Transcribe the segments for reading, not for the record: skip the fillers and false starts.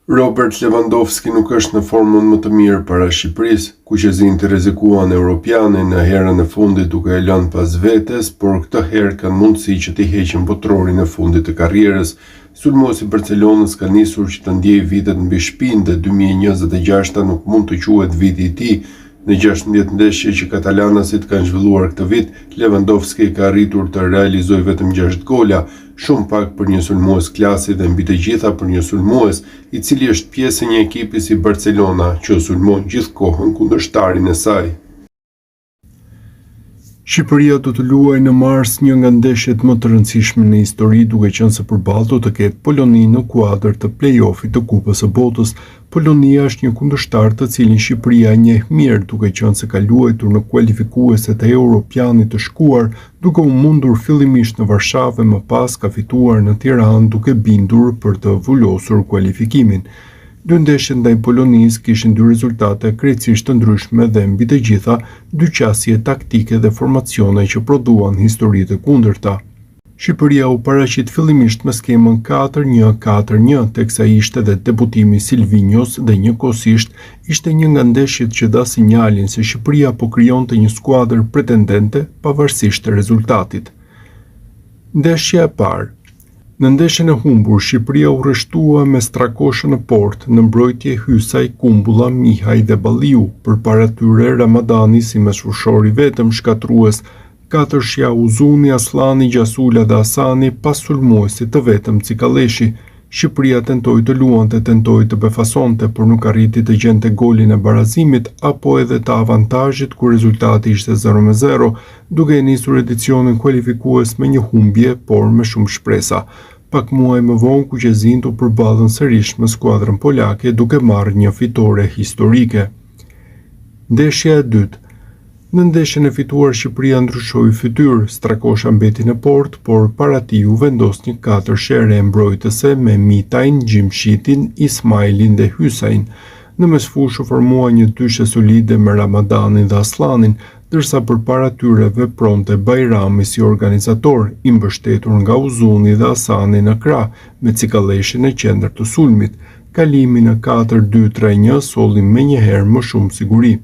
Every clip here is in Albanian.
Robert Lewandowski nuk është në formën më të mirë para Shqipërisë. Kuqezinjtë rrezikuan Europianin në herën e fundit duke e lënë pas vetes, por këtë herë kanë mundësi që t'i heqin botërorin e fundit të karrierës. Sulmuesi i Barcelonës ka nisur që të ndjejë vitet mbi shpinë dhe 2026-a nuk mund të quhet viti i tij. Në 16 ndeshje që katalanasit kanë zhvilluar këtë vit, Lewandowski ka arritur të realizojë vetëm 6 gola, shumë pak për një sulmues klasi dhe mbi të gjitha për një sulmues, i cili është pjesë e një ekipi si Barcelona, që sulmon gjithë kohën kundërshtarin e saj. Shqipëria do të luajë në mars një nga ndeshjet më të rëndësishme në histori, duke qenë se përballë do të ketë Poloninë në kuadër të play-offit të Kupës së Botës. Polonia është një kundërshtar të cilin Shqipëria e njeh mirë, duke qenë se ka luajtur në kualifikueset e Europianit të shkuar, duke u mundur fillimisht në Varshavë e më pas ka fituar në Tiranë duke bindur për të vulosur kualifikimin. Dy ndeshjet ndaj Polonisë kishin dy rezultate krejtësisht të ndryshme dhe mbi të gjitha dy qasje taktike dhe formacione që prodhuan histori të kundërta. Shqipëria u paraqit fillimisht me skemën 4-1-4-1, teksa ishte dhe debutimi i Silvinjos dhe njëkohësisht ishte një nga ndeshjet që dha sinjalin se Shqipëria po krijonte një skuadër pretendente pavarësisht rezultatit. Ndeshja e parë Në ndeshjen e humbur, Shqipëria u rreshtua me Strakoshën në portë, në mbrojtje Hysaj, Kumbulla, Mihaj dhe Balliu, përpara tyre Ramadani si mesfushor i vetëm shkatërrues, katërshja Uzuni, Asllani, Gjasula dhe Asani pas sulmuesit të vetëm Cikalleshi. Shqipëria tentoi të luante, tentoi të befasonte, por nuk arriti të gjente golin e barazimit apo edhe të avantazhit kur rezultati ishte 0-0, duke e nisur edicionin kualifikues me një humbje, por me shumë shpresa. Pak muaj më vonë, kuqezinjtë u përballën sërish me skuadrën polake duke marrë një fitore historike. Ndeshja e dytë. Në ndeshjen e fituar Shqipëria ndryshoi fytyrë, Strakosha mbeti në portë, por para tij u vendos një katërshe e re mbrojtëse me Mitajn, Gjimshitin, Ismajlin dhe Hysajn. Në mesfushë u formua një dyshe solide me Ramadanin dhe Asllanin, ndërsa përpara tyre vepronte Bajrami si organizator, i mbështetur nga Uzuni dhe Asani në krah, me Cikalleshin në qendër të sulmit. Kalimi në 4-2-3-1 solli menjëherë më shumë siguri.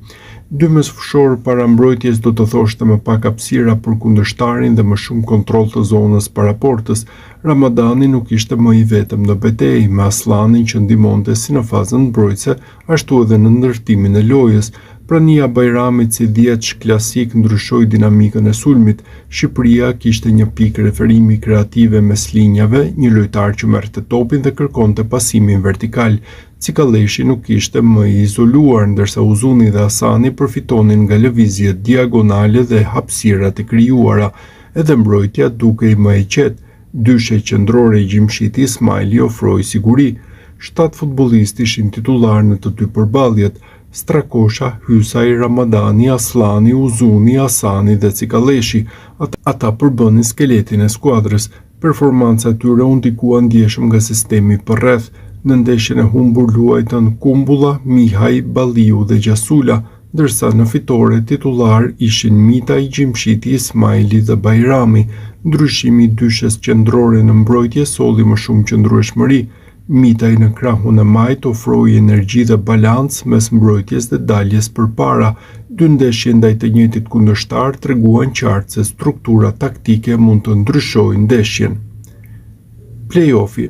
Dy mesfushorë para mbrojtjes do të thoshte më pak hapësira për kundërshtarin dhe më shumë kontroll të zonës para portës. Ramadani nuk ishte më i vetëm në betejë, me Asllanin që ndihmonte si në fazën mbrojtëse, ashtu edhe në ndërtimin e lojës. Prania e Bajramit si dhjetësh klasik ndryshoi dinamikën e sulmit. Shqipëria kishte një pikë referimi kreative mes linjave, një lojtar që merrte topin dhe kërkonte pasimin vertikal. Cikalleshi nuk ishte më i izoluar, ndërsa Uzuni dhe Asani përfitonin nga lëvizjet diagonale dhe hapësirat e krijuara. Edhe mbrojtja dukej më e qetë. Dyshja qendrore Gjimshiti Ismajli ofroi siguri. Shtatë futbollistë ishin titullarë në të dy përballjet, Strakosha, Hysaj, Ramadani, Asllani, Uzuni, Asani dhe Cikalleshi. Ata përbënin skeletin e skuadrës. Performanca e tyre u ndikua ndjeshëm nga sistemi përreth. Në ndeshjen e humbur luajtën Kumbulla, Mihaj, Balliu dhe Gjasula, ndërsa në fitore titullarë ishin Mitaj, Gjimshiti, Ismajli dhe Bajrami. Ndryshimi i dyshes qendrore në mbrojtje solli më shumë qëndrueshmëri. Mitaj në krahun e majtë ofroi energji dhe balancë mes mbrojtjes dhe daljes përpara. Dy ndeshje ndaj të njëjtit kundërshtar treguan qartë se struktura taktike mund të ndryshojë ndeshjen. Play-offi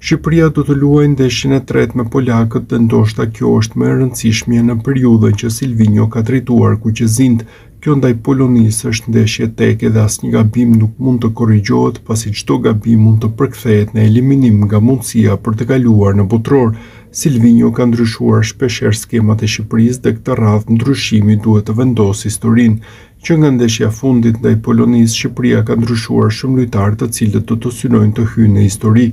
Shqipëria do të luajë ndeshjen e tretë me polakët dhe ndoshta kjo është më e rëndësishmja në periudhën që Silvinjo ka drejtuar kuqezinjtë. Kjo ndaj Polonisë është ndeshje teke dhe asnjë gabim nuk mund të korrigjohet pasi çdo gabim mund të përkthehet në eliminim nga mundësia për të kaluar në botëror. Silvinjo ka ndryshuar shpeshherë skemat e Shqipërisë dhe këtë radhë ndryshimi duhet të vendosë historinë. Që nga ndeshja e fundit ndaj Polonisë, Shqipëria ka ndryshuar shumë lojtarë të cilët do të synojnë të hyjnë në histori.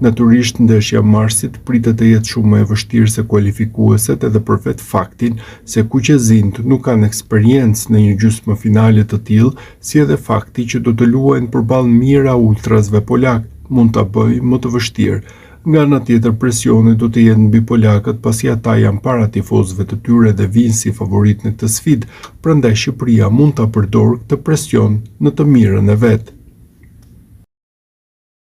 Natyrisht, ndeshja e marsit pritet të jetë shumë më e vështirë se kualifikueset edhe për vetë faktin se kuqezinjtë nuk kanë eksperiencë në një gjysmëfinale të tillë, si edhe fakti që do të luajnë përballë mijëra ultrasve polakë, mund ta bëjë më të vështirë. Nga ana tjetër presioni do të jetë mbi polakët pasi ata janë para tifozëve të tyre dhe vijnë si favoritë në këtë sfidë, prandaj Shqipëria mund ta përdorë këtë presion në të mirën e vet.